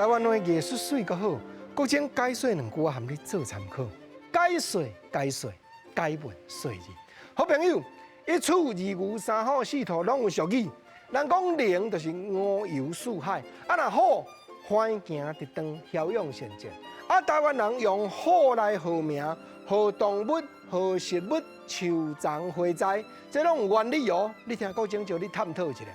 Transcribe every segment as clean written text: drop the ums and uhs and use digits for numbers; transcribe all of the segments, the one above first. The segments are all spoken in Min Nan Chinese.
台灣話藝術媠閣好，國珍解說兩句，我含你做參考。解說解說解問說字，好朋友，一鼠二牛三虎四兔攏有俗語。人講龍就是五游四海，啊若虎歡行直當，驍勇善戰。啊，台灣人用虎來號名，號動物、號食物、樹叢花栽，這攏有原理哦。你聽國珍教你探討一下。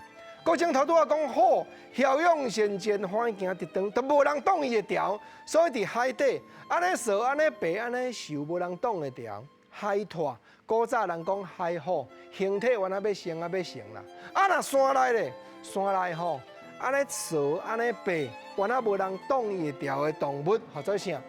國珍頭拄仔講虎驍勇善戰，歡行直當，都無人擋伊會牢，所以佇海底按呢趖、按呢爬、按呢游，無人擋會牢。海兔，古早人講海虎，形體原來欲成啊欲成啦。啊，若山內咧，山內吼，按呢趖、按呢爬，原來無人擋伊會牢的動物，號做啥？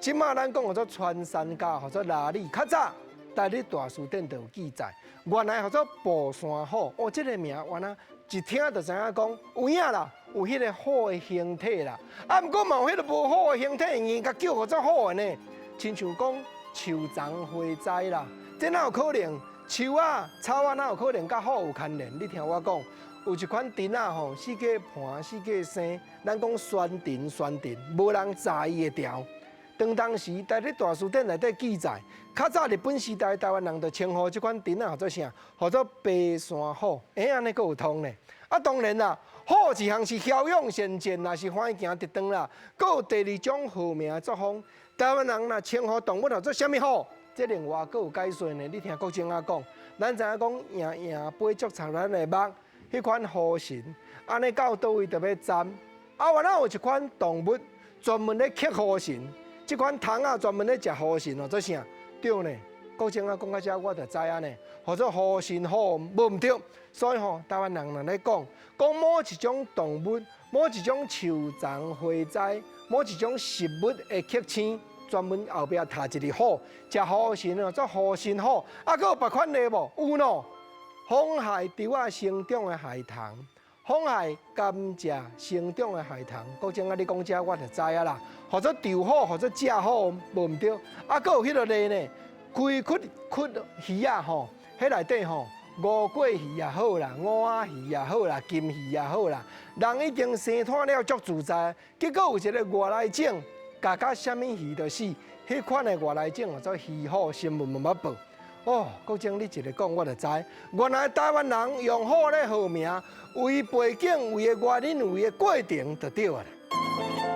這馬咱講號做穿山甲，號做鯪鯉。較早，台日大辭典就有記載，原來號做步山虎。哦，這個名原來一聽就知影講有影啦，有彼個虎的形體啦。啊，毋過嘛有彼個無虎的形體，硬共叫號做虎的呢。親像講樹叢花栽啦，這哪有可能？樹仔、草仔哪有可能佮虎有牽連？你聽我講，有一款藤仔吼，四界盤、四界生，咱講懸藤、懸藤，無人齧伊會牢。當時台日大辭典內底記載，較早日本時代，台灣人就稱呼這款藤仔號做啥？號做白山虎。欸，按呢閣有通呢？啊，當然啦，虎一項是驍勇善戰，也是歡行直當啦。閣有第二種號名作風，台灣人若稱呼動物號做啥物虎？這另外閣有解說呢。你聽國珍仔講，咱知影講營營飛足插咱的目，彼款虎神，按呢到佗位就欲顫。啊，原來有一款動物專門咧克虎神。這款蟲仔專門咧食虎神哦，做啥？對呢，國珍仔講到遮，我就知影呢，號做虎神虎，無毋對。所以吼，台灣人若咧講，講某一種動物、某一種樹叢花栽、某一種食物的克星，專門後壁插一個虎，食虎神哦，做虎神虎。啊，閣有別款的無？有喏，妨害稻仔生長的害蟲。妨害甘蔗生長的害蟲，國珍仔你講這我就知影啦。號做稻虎，號做蔗虎，無毋對。啊，閣有彼個例呢，開窟窟魚仔吼，彼內底吼，吳郭魚也好啦，吳仔魚也好啦，金魚也好啦，人已經生湠了足自在，結果有一个外來種，共佮啥物魚就死，彼款的外來種號做魚虎，新聞嘛捌報。哦，國珍你一个講，我就知，原來台灣人用虎咧號名，為背景、為个原因、為个過程，就對啊啦。